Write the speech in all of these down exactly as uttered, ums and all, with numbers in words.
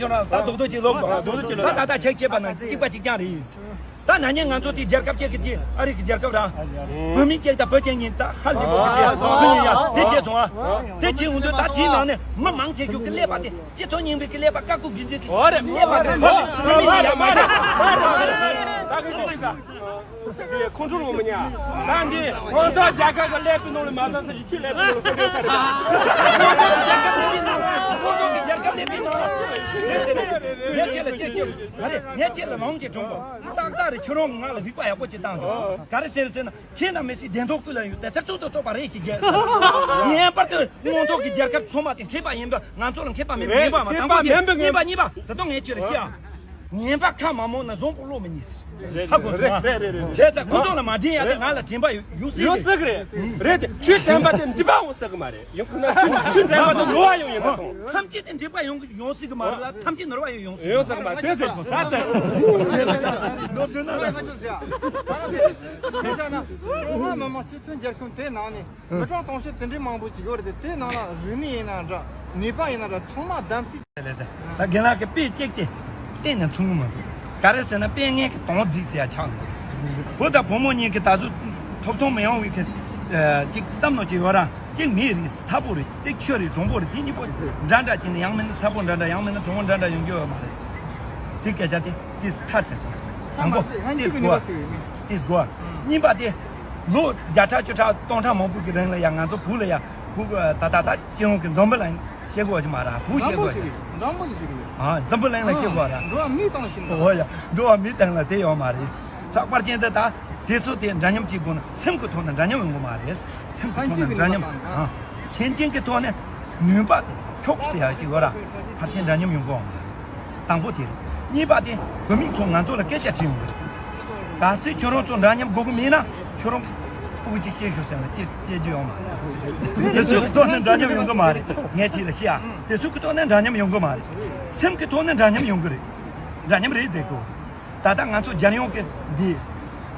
ཁྱོད་རང་ད་རྡོག་རྡོག་ཅིག་ལོག་དགོས། ད་ད་ལྟ་ཆ་ཤས་པ་ན་གཅིག་པ་གཅིག་རྐྱང་རེད། ད་ན་ནིང་ང་ཚོ་དེ་རྒྱལ་ཁབ་ཅིག་གི་དེ་ཨ་རི་གི་རྒྱལ་ཁབ་ར། བོད་མི་གཅིག་དང་བོད་ཅན་གཉིས་ད་ཧ་ལས་པོ་གི་དེ་སུ་ཡིན་ཡ་དེ་བྱས་སོང་ཨ། དེ་བྱས་འོང་དུས་ད་དེའི་ནང་ནས་མི་མང་ཆེ་ཤོས་ཀྱི་ཀླད་པ་དེ་སྤྱི་ཚོགས་རྙིང་པའི་ཀླད་པ་བཀའ་བཀོད་རྒྱུད་འཛིན་གྱི་ཀླད་པ་དེ་བོད་མི་ཡིན་ཡ་མ་རེད། ད་གི་ཅི་ཟེར་ས། འདི་ཁོང་ཁྲོ་ལོ་མི་ཉག་ད་འདི་ཁོང་ཚོ་རྒྱལ་ཁབ་ཀྱི་ཀླད་པའི་ནང་ལ་མ་ཟ་ས་ཡི་ཆུ་ཀླད་པའི་ནང་ལ་སོ་སོའི་ས་རེད། ཁོང་ཚོ་གི་རྒྱལ་ཁབ་ཀླད་པའི་ནང་ལ་ངས་ཁྱེད་ལ་ཁྱེད་ཁྱེད་མ་རེད། ངས་ཁྱེད་ལ་ལོང་གི་གྲོང་པོ་ཏག་ཏག་རེད། ཁྱེད་རང་ང་ལ་རིག་པ་ཡག་པོ་ཅིག་བཏང་འདུག་ག་རེ་ཟེར་ཟེར་ན། ཁྱེད་རྣམས་མི་སྲིད་བདེན་མཐོང་ཀུན་ལ་ཡོད་དེ་ཚེ་གཙུག་ཏུ་གཙོག་པ་རེད་ཅེས་རྒྱལ་ངེས་པར་དུ་མངོན་ཐོག་གི་རྒྱལ་ཁབ་ཚང་མ་དེ་མཁས་པ་ཡིན་པ་ང་ཚོ་ལ་མཁས་པ་མེད་པ་ངེས་པ་མ་དང་པོ་དེ་ངེས་པ་གཉིས་པ་ད་དུང་ངས་ཁྱེད་ལ་བཤད་ཨ། ངན་པ་ཁ་མ་མང་ན་བཟང་པོ་བློ་མི་ཉེས་ཟེར། ཧ་གོ་སོང་ཨ། རེད་རེད་རེད། བྱས་ཙང་ཁོ་ཚོ་ལ་མ་དྲན་ཡ་དེ་ང་ལ་དྲན་པ་ཡོང་སྲིད་ཡོང་སྲིད་གི་རེད། རེད་དེ་ཁྱོད་དྲན་པ་དེ་འགྲིག་པ་འོང་སྲིད་གི་མ་རེད། ཡོང་ཁུ་ན་ཁྱོད་ཁྱོད་དྲན་པ་དེ་ནོར་བ་ཡོང་ཡིན་ན་ཐོང་། ཐམས་ཅད་དེ་འགྲིག་པ་ཡོང་ཡོང་སྲིད་གི་མ་རེད་ལ། ཐམས་ཅད་ནོར་བ་ཡོང་ཡོང་སྲིད་ཡོང་སྲིད་གི་མ་རེད། དེ་ཟེར་གོ་ས་ལྟ། ལོ་བདུན་ན་ལ། དེ་ཆ་ན་ཀྲུང་ཧྭ་མི་དམངས་སྤྱི་མཐུན་རྒྱལ་ཁབ་དེ་ནང་ནས། མི་གྲངས་དུང་ཕྱུར་དེ་འདྲའི་མང་པོ་ཅིག་ཡོད་རེད་དེ། དེའི་ནང་ལ་རིག་གནས་ཡིན་ན་འདྲ། ནུས་པ་ཡིན་ན་འདྲ། ཚང་མ་གདམ་གསེས། ལགས་སོ། ད་རྒན་ལགས་ཀྱི་དཔེ་གཅིག་དེ་གཏན་ནས་མཚུངས་མི་འདུག་ག་རེ་ཟེར་ན་དཔེ་ངན་གྱི་དོན་རྫིག་ཟེར་ཡ་ཆགས་འདུག་བུ་དང་བུ་མོ་གཉིས་ཀྱི་ད་གཟོད་ཐོབ་ཐང་མི་ཡོང་བའི་གི་ཅིག་བསམ་བློ་ཅིག་ཡོད་ར། གཅིག་མི་རེད། ཚ་པོ་རེད། གཅིག་ཆུ་རེད། གྲུང་པོ་རེད། དེ་གཉིས་པོ་འདྲ་འདྲ་བྱས་ནས་ཡང་མིན་ན་ཚ་པོ་འདྲ་འདྲ། ཡང་མིན་ན་གྲུང་པོ་འདྲ་འདྲ་ཡོང་རྒྱུ་ཡོད་མ་རེད། དེ་སྐད་ཆ་དེ་དེ་ཐག་བཅད་སོང་། དང་པོ་དེ་སྒོ་དེ་སྒོ། གཉིས་པ་དེ། ལོ་བརྒྱ་ཕྲག་བཅུ་ཕྲག་སྟོང་ཕྲག་མང་པོ་གི་རིང་ལ་ཡང་ང་ཚོ་བུ་ལ་ཡང་བུ་ད་ད་ད་སྤྱི་ཡོངས་ཀྱི་འཛམ་བུ་གླིང་བཤད་དགོས་ཀྱི་མ་རེད། བུ་བཤད་དགོས་ཀྱི། འཛམ་བུ་གླིང་ལ་བཤད་དགོས་རེད། འགྲོ་བ་མིའི་སྟེང་ཞིག་འོ་ཡ། འགྲོ་བ་མིའི་སྟེང་ལ་དེ་ཡོད་མ་རེད། ལྷག་པར་ཅན་དེ་ད་དེ་ཚོ་དེ་འདྲ་མཉམ་བྱེད་དགོས་ན་སེམས་ཀྱི་ཐོག་ནས་འདྲ་མཉམ་ཡོང་གི་མ་རེད། སེམས་ཀྱི་ཐོག་ནས་འདྲ་མཉམ། ཨ། ཤེས་ལྡན་གྱི་ཐོག་ནས་ནུས་པ་ཕྱོགས་ཟེར་ཡ་ཅིག་ཡོད་ར། ཕལ་ཆེར་འདྲ་མཉམ་ཡོང་གི་ཡོད་མ་རེད། དང་པོ་དེ་རེད། གཉིས་པ་དེ་བུད་མེད་ཚོ་ང་ཚོ་ལ་སྐད་ཆ་དྲིས་ཡོང་གི་རེད། གལ་སྲིད་ཁྱོད་རང་ཚོ་འདྲ་མཉམ་དགོས་ཀྱི་མེད་ན་ཁྱོད་རང་སྤུ་གུ་གཅིག་སྐྱེས་ཤོག་ཟེར་ན་སྐྱེ་སྐྱེ་རྒྱུ་ཡོད་མ་རེད། དེ་ཚོའི་ཐོག་ནས་འདྲ་མཉམ་ཡོང་གི་མ་རེད། ངས་ཁྱེད་ལ་བཤད་ཨ། དེ་ཚོའི་ཐོག་ནས་འདྲ་མཉམ་ཡོང་གི་མ་རེད། སེམས་ཀྱི་ཐོག་ནས་འདྲ་མཉམ་ཡོང་གི་རེད། འདྲ་མཉམ་རེད་དེ་གོ། ད་ལྟ་ང་ཚོ་རྒྱལ་ཡོངས་ཀྱི་འདི།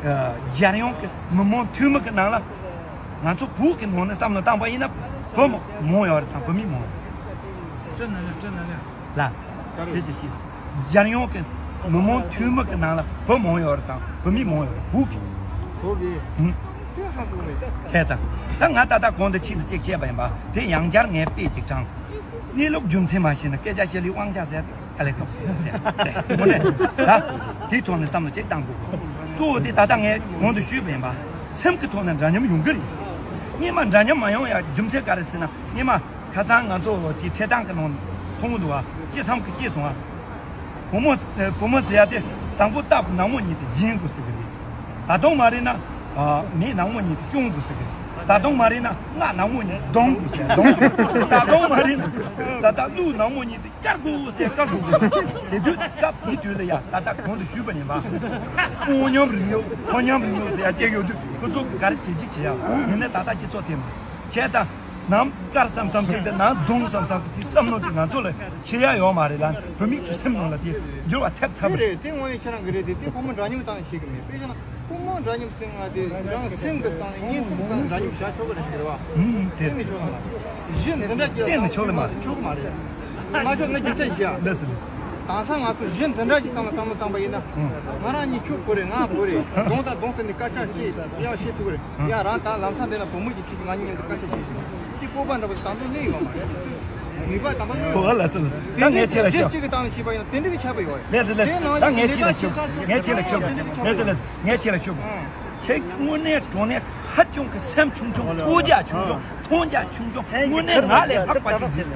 ཨ། རྒྱལ་ཡོངས་ཀྱི་མི་མང་འཐུས་མི་གི་ནང་ལ་ང་ཚོ་བོད་ཀྱི་ངོས་ནས་བསམ་བློ་བཏང་པ་ཡིན་ན་བུ་མོ་མང་ཡོད་རེད་དང་བུད་མེད་མང་ཡོད་རེད། ལ། དེ་ཅི་ཤེས། རྒྱལ་ཡོངས་ཀྱི་མི་མང་འཐུས་མི་གི་ནང་ལ་བུ་མང་ཡོད་རེད་དང་བུད་མེད་མང་ཡོད་རེད། བོད་ཀྱི། བོད་ཀྱི། ཧུམ། དེ་ཧ་གོ་རེད། བྱས་ཙང་ད་ང་ད་ལྟ་གོང་དུ་ཕྱིས་ལ་གཅིག་བཤད་པ་ཡིན་པ་དེ་ཡང་བསྐྱར་ངས་དཔེ་གཅིག་དྲངས། གནས་ལུགས་རྒྱུ་མཚན་མ་ཤེས་ན་སྐད་ཆ་བཤད་ལུགས་དབང་ཆ་ཟེར་ཡ་དེ་ག་ལེ་གང་ཟེར་ཡ་དེ་དངོས་གནས་ད་དེའི་ཐོག་ནས་བསམ་བློ་གཅིག་བཏང་དགོས། གཙོ་བོ་དེ་ད་ལྟ་ངས་གོང་དུ་ཞུས་པ་ཡིན་པ་སེམས་ཀྱི་ཐོག་ནས་འདྲ་མཉམ་ཡོང་གི་རེད། སྔོན་མ་འདྲ་མཉམ་མ་ཡོང་ཡ་རྒྱུ་མཚན་ག་རེ་ཟེར་ན་སྔོན་མ། ཁ་སང་ང་ཚོ་དེ་ཐད་གཏོང་གི་ནང་མཐོང་གི་འདུག་བ། ཅི་བསམ་གི་སྐྱེས་སོང་བ། བུ་མོ་བུ་མོ་ཟེར་ཡ་དེ་དང་པོ་རྟ་ནག་མོ་གཉིས་དེ་འཇིན་དགོས་ཟེར་གི་རེད། ད་དུང་མ་རེད་ན། མི་ནག་མོ་གཉིས་དེ་སྐྱོང་དགོས་ཟེར་གི་རེད། ད་དུང་མ་རེད་ན་རྔ་ནག་མོ་གཉིས་རྡུང་དགོས་ཟེར་རྡུང་དགོས། ད་དུང་མ་རེད་ན་ད་ལྟ་གླུ་ནག་མོ་གཉིས་དེ་བསྐྱར་དགོས་ཟེར་བསྐྱར་དགོས་ཟེར། དེ་དུས་སྐབས་དེ་དུས་ལ་ཡ་ད་ལྟ་གོང་དུ་ཞུས་པ་ཡིན་པ། དཔོན་ཉམས་རིང་ལུགས་དཔོན་ཉམས་རིང་ལུགས་ཟེར་ཡ་སྐྱེ་ཡོད་དུས་ཁོ་ཚོ་ག་རེ་བྱེད་ཀྱི་བྱེད་ཡ་ཡིན་ན་ད་ལྟ་སྤྱི་ཚོགས་དེ་མ་བྱས་ཙང་། ནམ་དཀར་བསམ་བསམ་གྱི་དེ་ནང་གདོང་བསམ་བསམ་གྱི་དེ་བསམ་བློ་དེ་ང་ཚོ་ལ་ཤེས་ཡ་ཡོད་མ་རེད་ལ། བུད་མེད་ཚོའི་སེམས་ནང་ལ་དེ་འགྱུར་བ་ཐེབས་ཚར་བ་རེད། དེ་རེད། དེ་དངོས་གནས་ཁྱེད་རང་གི་རེད་དེ། དེ་ཕོ་མོ་འདྲ་མཉམ་སྟེང་ནས་བཤད་གི་མེད། དཔེ་བཞག་ན་ཕོ་མོ་འདྲ་མཉམ་ཟེར་ང་དེ་རང་སེམས་ཀྱི་སྟེང་ནས་གཉེན་སྟོབས་སྟེང་འདྲ་མཉམ་བྱ་ཆོག་གི་རེད་ཟེར་བ། ཨུམ། དེ་གཏན་ནས་ཆོག་གི་མ་རེད། གཞི་འདི་འདྲ་ཅིག་གཏན་ནས་ཆོག་གི་མ་རེད། ཆོག་གི་མ་རེད། ང་ཚོ་ངས་རྒྱུ་མཚན་བཤད་ཨ། ལགས་སོ་ལགས་སོ། དེང་སང་ང་ཚོ་གཞི་འདི་འདྲ་ཞིག་བཏང་ན་བསམ་བློ་བཏང་པ་ཡིན་ན། ང་རང་གཉིས་ཁྱོད་བོ་རེད། ང་བོ་རེད། གདོང་དང་གདོང་དེ་ནས་སྐད་ཆ་བཤད་ཡང་བཤད་ཐུབ་ཀྱི་རེད། ཡང་རང་ད་ལམ་སང་འདི་ན་བུ་མོ་གྱི་ཁྱི་ང་གཉིས་མཉམ་དུ་སྐད་ཆ་བཤད་ཤིག་དེ་སྤོབས་པ་འདྲ་པོ་ཞིག་དང་དོན་གནས་ཡོད་མ་རེད། ནུས་པ་དང་པོ་ཡོད། ཨོ་ལགས་སོ་ལགས་སོ། ད་ངས་ཁྱེད་ལ་ཞུ། གཅིག་གི་སྟེང་ནས་བྱས་པ་ཡིན་ན་དེ་འདྲ་གི་ཁྱད་པར་ཡོད་རེད། ལགས་སོ་ལགས་སོ། ད་ངས་ཁྱེད་ལ་ཞུ། ངས་ཁྱེད་ལ་ཞུ། ལགས་སོ་ལགས་སོ། ངས་ཁྱེད་ལ་ཞུ། ཁྱེད་དངོས་གནས་དྲང་གནས་ཧ་ཅང་གི་སེམས་ཆུང་ཆུང་། ཐོས་རྒྱ་ཆུང་ཆུང་། མཐོང་རྒྱ་ཆུང་ཆུང་། དངོས་གནས་ང་ལས་ལྷག་པ་ཅིག་ཟིན།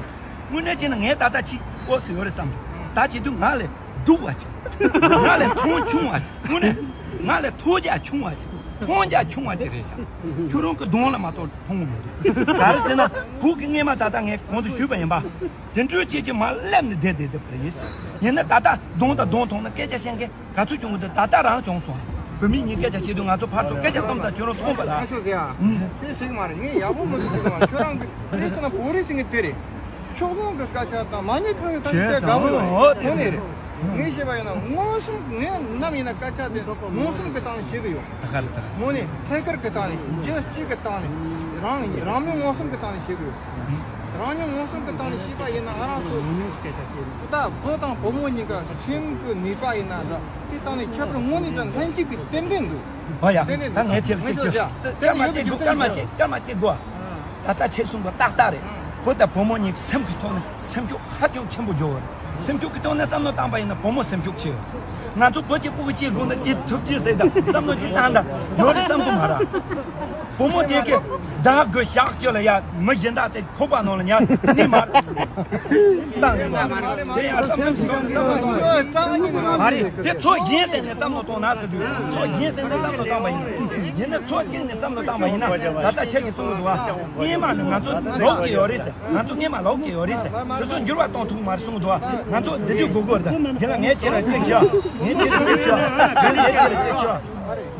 དངོས་གནས་བྱས་ན་ངས་ད་ལྟ་ཅིག་ཨོ་ཟེར་ཡོད་རེད་བསམ་འདུག་ད་བྱེད་དུས་ང་ལས་སྡུག་པ་ཅིག་ང་ལས་མཐོང་ཆུང་བ་ཅིག་དངོས་གནས་ང་ལས་ཐོས་རྒྱ་ཆུང་བ་ཅིག་མཐོང་རྒྱ་ཆུང་བ་ཅིག་རེད་ཤག་ཁྱོད་རང་གི་གདོང་ལ་མ་གཏོགས་མཐོང་གི་མི་འདུག་ག་རེ་ཟེར་ན་བོད་ཀྱི་སྔོན་མ་ད་ལྟ་ངས་གོང་དུ་ཞུས་པ་ཡིན་པ། དེ་འདྲའི་ཅིག་ཅིག་མར་སླེབས་ནས་བསྡད་བསྡད་བསྡད་པ་རེད། ཡིན་ན་ད་ལྟ་གདོང་དང་གདོང་མཐོང་ན་སྐད་ཆ་བཤད་མཁན་ག་ཚོད་བྱུང་གི་འདུག་ད་ལྟ་རང་བྱུང་སོང་། བུད་མེད་གཉིས་སྐད་ཆ་བཤད་དུས་ང་ཚོ་ཕར་ཚུར་སྐད་ཆ་བཏང་ཙང་ཁྱོད་རང་མཐོང་པ་ལ། ང་ཆོག་ཟེར་ཡ། ཨུམ། དེ་ཟེར་གི་མ་རེད། ངས་ཡག་པོ་མི་འདུག་ཟེར་གི་མ་རེད། ཁྱོད་རང་གི་དེ་ཚོ་ན་བོད་རིགས་ཟེར་མཁན་དེ་རེད། ཕྱོགས་ལྷུང་གི་སྐད་ཆ་དང་མ་ཉེས་ཁ་གཡོག་ད་ཅི་བྱས་དགའ་པོ་ཡོད། ཨོ་དེ་དངོས་གནས་རེད། ངས་བཤད་པ་ཡིན་ན་མངོན་སུམ་ངས་ནམ་ཡིན་ན་སྐད་ཆ་དེ་མངོན་སུམ་གི་སྟེང་ནས་བཤད་གི་ཡོད། ད་ག་རེད་ད་ག་རེད། དངོས་གནས་ཐད་ཀར་གི་སྟེང་ནས་རྒྱུ་གཅིག་གི་སྟེང་ནས་རང་རང་མོས་མངོན་སུམ་གི་སྟེང་ནས་བཤད་གི་ཡོད། རང་མོས་མངོན་སུམ་གི་སྟེང་ནས་བཤད་པ་ཡིན་ན་ང་རང་ཚོ་ད་བུ་དང་བུ་མོ་གཉིས་ཀ་སེམས་ཀྱི་ནུས་པ་ཡིན་ན་འདྲ་དེ་སྟེང་ནས་ཁྱད་པར་དངོས་གནས་དང་ལྷན་སྐྱེས་ཀྱི་ཏན་ཏན་འདུག་ཨོ་ཡ། ཏན་ཏན་ད་ངས་ཁྱེད་ལ་ཅིག་ཅིག་སྐར་མ་གཅིག་འདུག་སྐར་མ་གཅིག་སྐར་མ་གཅིག་འདུག་ད་ལྟ་ཁྱེད་གསུངས་པ་ཏག་ཏག་རེད། བུ་དང་བུ་མོ་གཉིས་སེམས་ཀྱི་ཐོག་ནས་སེམས་ཤུགས་ཧ་ཅང་ཆེན་པོ་འཇོག་རེད། སེམས་ཤུགས་ཀྱི་ཐོག་ནས་བསམ་བློ་བཏང་པ་ཡིན་ན་བུ་མོ་སེམས་ཤུགས་ཆེ་ཡོད། ང་ཚོ་བུ་གཅིག་སྤུ་གུ་གཅིག་དགོས་ན་ཅི་ཐུབ་ཅི་ཟེར་དང་བསམ་བློ་ཅི་བཏང་དང་ཡོད་རེད་བསམ་གི་མ་རེད། བུ་མོ་དེ་གི་ཟླ་དགུ་ཞག་བཅུ་ལ་ཡ་མི་གཞན་དག་ཚེ་ཁོག་པ་ནང་ལ་ཉར་ནི་མ་རེད། བཏང་ནི་མ་རེད། དེ་ཡང་བསམ་བློ་གཏོང་བསམ་བློ་གཏོང་། མ་རེད། དེ་ཚོ་རྒྱན་ཟེར་ནས་བསམ་བློ་གཏོང་ན་ཟེར་དུས། ཚོ་རྒྱན་ཟེར་ནས་བསམ་བློ་བཏང་བ་ཡིན་ན། ཡིན་ན་ཚོ་རྒྱན་ནས་བསམ་བློ་བཏང་བ་ཡིན་ན། ད་ལྟ་ཁྱེད་ཀྱིས་གསུང་གི་འདུག་བ། སྔས་མ་ནི་ང་ཚོ་ལོག་གི་ཡོད་རེད་ཟེར། ང་ཚོ་སྔས་མ་ལོག་གི་ཡོད་རེད་ཟེར། དེ་ཚོ་འགྱུར་བ་གཏོང་ཐུབ་མ་རེད་གསུང་གི་འདུག་བ། ང་ཚོ་འདི་འདྲའི་དགོས་དགོས་རེད། ད་རྒན་ལགས་ངས་ཁྱེད་ལ་གཅིག་བྱ། ངས་ཁྱེད་ལ་གཅིག་བྱ། རྒན་ལགས་ངས་ཁྱེད་ལ་གཅིག་བྱ།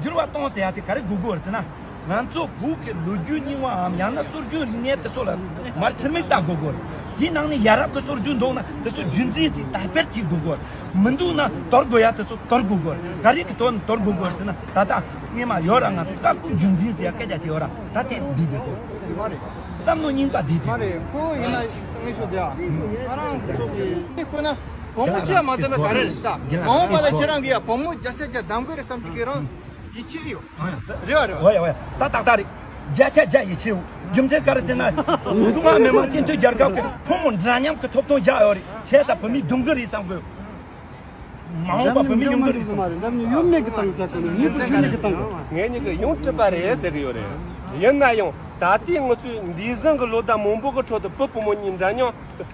འགྱུར་བ་གཏོང་ཟེར་ཡ་དེ་ག་རེ་དགོས་དགོས་རེད་ཟེར་ན། ང་ཚོ་བོད་ཀྱི་ལོ་རྒྱུས་རྙིང་བའམ་ཡང་ན་སྲོལ་རྒྱུན་རིག་གནས་དེ་ཚོ་ལ་མར་ཚུར་མིག་ལྟ་དགོས་དགོས་རེད། དེའི་ནང་ནས་ཡ་རབས་ཀྱི་སྲོལ་རྒྱུན་འདུག་ན་དེ་ཚོ་རྒྱུན་འཛིན་གྱིས་དར་སྤེལ་བྱེད་དགོས་དགོས་རེད། མི་འདུག་ན་དོར་དགོས་ཡ་དེ་ཚོ་དོར་དགོས་དགོས་རེད། ག་རེ་གི་དོན་དོར་དགོས་དགོས་རེད་ཟེར་ན། ད་ལྟ་སྔས་མ་ཡོད་ར། ང་ཚོ་བཀའ་བསྒོ་རྒྱུན་འཛིན་ཟེར་ཡ་སྐད་ཆ་དེ་ཡོད་ར། ད་དེ་འདི་འདི་དགོས། བསམ་བློ་རྙིང་པ་འདི་འདི། མ་རེད། ཁོ་ཡིན་ན་ངེས་ཤོག་དེ་ཨ། ང་རང་ཚོ་གི་དེ་ཁོ་ན་བུ་མོ་ཤེས་མ་ཚད་པ་ག་རེ་རེད། ད་མ་འོངས་པ་ལ་ཁྱེད་རང་གི་ཡ་བུ་མོ་བརྒྱ་ཆ་བརྒྱ་གདམ་གི་རེད་བསམ་གྱི་ཁྱེད་རང་ཡིད་ཆེས་ཡོད། རེད་བ་རེད་བ། ཨོ་ཡ་ཨོ་ཡ། ད་ཏག་ཏག་རེད། བརྒྱ་ཆ་བརྒྱ་ཡིད་ཆེས་ཡོད། རྒྱུ་མཚན་ག་རེ་ཟེར་ན། ཀྲུང་ཧྭ་མི་དམངས་སྤྱི་མཐུན་རྒྱལ་ཁབ་ཀྱི་ཕོ་མོ་འདྲ་མཉམ་གྱི་ཐོབ་ཐང་བཞག་ཡོད་རེད། བྱས་ཙང་བུད་མེད་རྡུང་གི་རེད་བསམ་གི་ཡོད། མ་འོངས་པ་བུད་མེད་ཡོང་གི་རེད་བསམ། མ་རེད། འདྲ་མཉམ་ཡོད་མེད་ཀྱི་སྟེང་ཟེར་གི་ནི་མི་བུ་ཆོས་ཉིད་ཀྱི་སྟེང་། ངེད་གཉིས་ཀྱི་ཡོང་སྲིད་པ་རེད་ཟེར་གི་ཡོད་རེད། ཡིན་ན་ཡང་ད་ལྟའི་ང་ཚོས་འདས་ཟིན་གྱི་ལོ་ཟླ་མང་པོ་གི་ཁྲོད་དུ་བུ་བུ་མོ་གཉིས་འདྲ་མཉམ་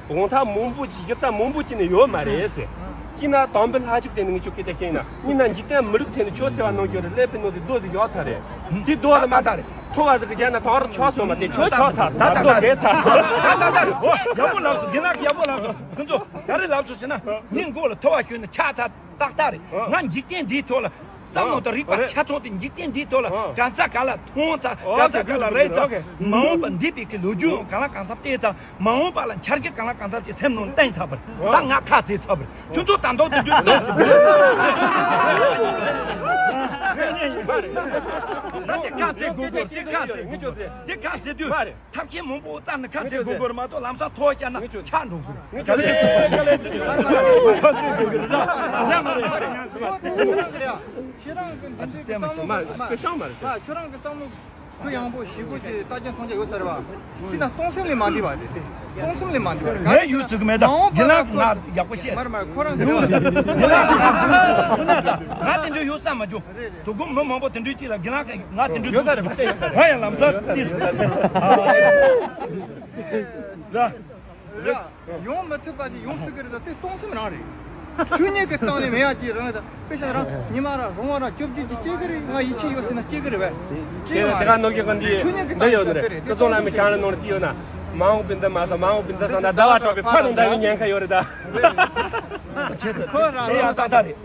དབང་ཐང་མང་པོ་ཅིག་གཞི་རྩ་མང་པོ་ཅིག་ནས་ཡོད་མ་རེད་ཟེར། གཅིག་ན་དམ་པའི་ལྷ་ཆོས་དེ་ནི་ངས་ཁྱོད་སྐད་ཆ་བཤད་ཡིན་ན། གཉིས་ན་འཇིག་རྟེན་མི་རིགས་ཐད་ནས་ཁྱོད་སེམས་པ་ནང་གི་རེ་ཀླད་པའི་ནང་དུ་རྡོ་ཞིག་བཞག་ཚར་རེད། དེ་རྡོ་ལ་མ་ཐག་རེད། ཐོ་བ་ཟིག་གི་རྒྱབ་ན་ཐང་རུ་ཆག་སོང་མ་དེ་ཁྱོད་ཆག་ཚར་ད་ད་རྡོ་ད་གས་ཚར། ད་ད་ད་རེད། ཨོ་ཡག་པོ་ལབ་སོང་། དེ་ན་ཡག་པོ་ལབ་སོང་། ཁོ་ཚོ་ག་རེ་ལབ་སོང་ཟེར་ན། ངའི་མགོ་ལ་ཐོ་བ་གྱོན་ནས་ཆག་ཚར། ཏག་ཏག་རེད། ང་འཇིག་རྟེན་འདིའི་ཐོག་ལ་བསམ་བློ་དང་རིག་པ་ཆ་ཚང་དེ་འཇིག་རྟེན་འདིའི་ཐོག་ལ་གང་ཟག་ག་ལ་མཐོང་ཚར། གང་ཟག་ག་ལ་རེད་ཚར། མ་འོངས་པ་འདས་པའི་གི་ལོ་རྒྱུས་གང་ལ་གང་འཚམ་བལྟས་ཚར། མ་འོངས་པ་ལ་འཆར་གཞི་གང་ལ་གང་འཚམ་གྱི་སེམས་ནང་བཏིང་ཚར་བར། ད་ང་ཁ་བརྩེ་ཚར་བར། ཁྱོད་ཚོ་ད་དུང་དེ་འདྲ་ད་དེ་ཁ་བརྩེ་དགོས་དགོས། དེ་ཁ་བརྩེ་དགོས་དགོས། དེ་ཁ་བརྩེ་དུས། ཐབས་ཤེས་མང་པོ་བཙལ་ནས་ཁ་འཛིན་དགོས་དགོས་རེད་མ་གཏོགས་ལམ་སང་ཐོག་བཅར་ན་ཆག་འགྲོ་དགོས་རེད། ག་ལེ་ག་ལེ་འདི་ཁ་འཛིན་དགོས་དགོས་རེད་ད། ཡ་མ་རེད། ཁྱེད་རང་གི་འདི་འདྲའི་བསམ་བློ་མ་ཁྱོད་ཤང་མ་རེད། ཁྱོད་རང་གི་བསམ་བློ་ཁོ་ཡང་པོ་ཞིབ་པོ་ཅིག་ལྟ་རྒྱུ་མཐོང་རྒྱུ་ཡོད་ས་རེད་བ། ཅི་ན་སྟོང་སེམས་ལས་མ་འདས་པ་རེད་དེ། སྟོང་སེམས་ལས་མ་འདས་པ་རེད། ངས་ཡོད་ཟེར་གི་མེད་ད། རྒན་ལགས་ང་ཡག་པོ་བཤད། མར་མར་ཁོ་རང་ཡོད་ཟེར། རྒན་ལགས་ང་དེ་འདྲ་ཡོད་བསམ་མ་བྱུང་། དོ་དགོང་མི་མང་པོ་དེ་འདྲའི་ཅིག་ལ་རྒན་ལགས་ང་དེ་འདྲའི་ཡོད་ས་རེད། ང་ཡང་ལམ་སང་ཏིས། ར། ཡོང་མི་ཐུབ་པ་ཞིག་ཡོང་སྲིད་ཀྱི་རེད་ད། དེ་སྟོང་སེམས་རང་རེད། ཆོས་ཉིད་ཀྱི་སྟེང་ནས་མེད་ཡ་ཅིག་རང་ད། དཔེ་ཆ་རང་ཉི་མ་རང་རོང་བ་རང་བཅོ་བརྒྱད་ཅིག་སྐྱེ་གི་རེད། ང་ཡིད་ཆེས་ཡོད་ཟེར་ན་སྐྱེ་གི་རེད་བས། དེ་དེ་ག་ནོར་གྱི་གི་འདི་ཆོས་ཉིད་ཀྱི་འདི་ཡོད་ནི་རེད། ཀི་ཙོང་ལ་མི་ཁྱང་ལ་ནོར་གྱི་ཡོད་ན། མ་འོངས་པའི་འདི་མ་ས་མ་འོངས་པའི་འདི་ས་ན་ཟླ་བ་གྲོགས་པའི་ཕ་དང་འདྲ་བའི་ཉེན་ཁ་ཡོད་རེད་ད། ཁོ་རང་དེ་ཡང་ཏག་ཏག་རེད།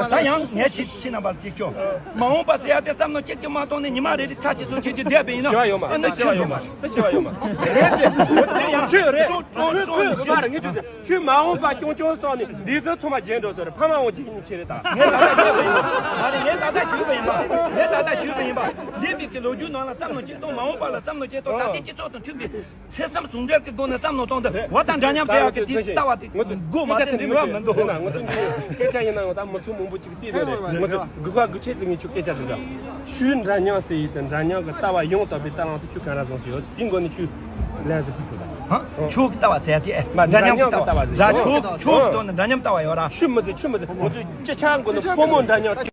ད་ཡང་ངས་ཁྱེད་ཁྱེད་རྣམ་པར་ཅིག་སྐྱོ། མ་འོངས་པ་ཟེར་ཡ་དེ་བསམ་བློ་ཁྱེད་ཀྱིས་མ་གཏོང་ནས་ཉི་མ་རེ་རེ་ཁ་ཆེ་སོང་ཁྱེད་ཀྱིས་བསྡད་པ་ཡིན་ན། ཞི་བ་ཡོད་མ། ཨ་ནི་ཞི་བ་ཡོད་མ། ཞི་བ་ཡོད་མ། རེད་དེ། དེ་ཡང་ཁྱོད་རེད། ཁྱོད་ཁྱོད་ཁྱོད་ཁྱོད་མ་རེད། ངས་ཁྱོད་ཟེར། ཁྱོད་མ་འོངས་པ་སྐྱོང་སྐྱོང་སོང་ནས་འདི་ཚོ་ཚང་མ་རྗེས་འགྲོ་ཟེར། ཕ་མ་འོང་རྗེས་ཉིན་ཁྱེད་རེད་ད། ངས་ད་ལྟ་ཞུས་པ་ཡིན་པ། མ་རེད། ངས་ད་ལྟ་ཞུས་པ་ཡིན་པ། ངས་ད་ལྟ་ཞུས་པ་ཡིན་པ། འདས་པའི་གི་ལོ་རྒྱུས་ནང་ལ་བསམ་བློ་ཅིག་གཏོང་། མ་འོངས་པ་ལ་བསམ་བློ་ཅིག་གཏོང་། ད་ལྟའི་སྤྱི་ཚོགས་དང་མཐུན་པའི། ཚེ་བསམ་ཟུང་འབྲེལ་གྱི་སྒོ་ནས་བསམ་བློ་གཏོང་དུས། འོ་ད་འདྲ་མཉམ་ཟེར་ཡག་གི་དེ་ལྟ་བ་དེ་སྒོ་མ་ཚད་འདི་ནུས་པ་མི་འདུག། ང་ཚོ་འདི་སྐད་ཆ་ཡིན་ན་ཡང་ད་མི་ཚོགས་མང་པོ་ཅིག་བལྟས་ནས་རེད། ང་ཚོ་དགུ་པ་དགུ་ཆེ་ཟིག་ངས་ཁྱོད་སྐད་ཆ་ཟིག་འདྲ། ཆོས་འདྲ་མཉམ་ཟེར་ཡིན་དུས་འདྲ་མཉམ་གྱི་ལྟ་བ་ཡང་དག་པའི་ལྟ་ལམ་དེ་ཁྱོད་ག་འདྲ་བཟུང་ཟེར་ཡོད། དེའི་སྒོ་ནས་ཁྱོད་ལན་ཟིག་ཕུལ་དགོས་ད། ཧ། ཆོས་ཀྱི་ལྟ་བ་ཟེར་ཡ་དེ་ཨེ། འདྲ་མཉམ་གྱི་ལྟ་བ་ཟེར། ད་ཆོས་ཆོས་ཀྱི་ཐོག་ནས་འདྲ་མཉམ་ལྟ་བ་ཡོད་ར། ཆོས་མི་ཟེར། ཆོས་མི་ཟེར། ང་ཚོས་སྤྱི་ཆ་སྒོ་ནས་ཕོ་མོ་འདྲ་མཉམ།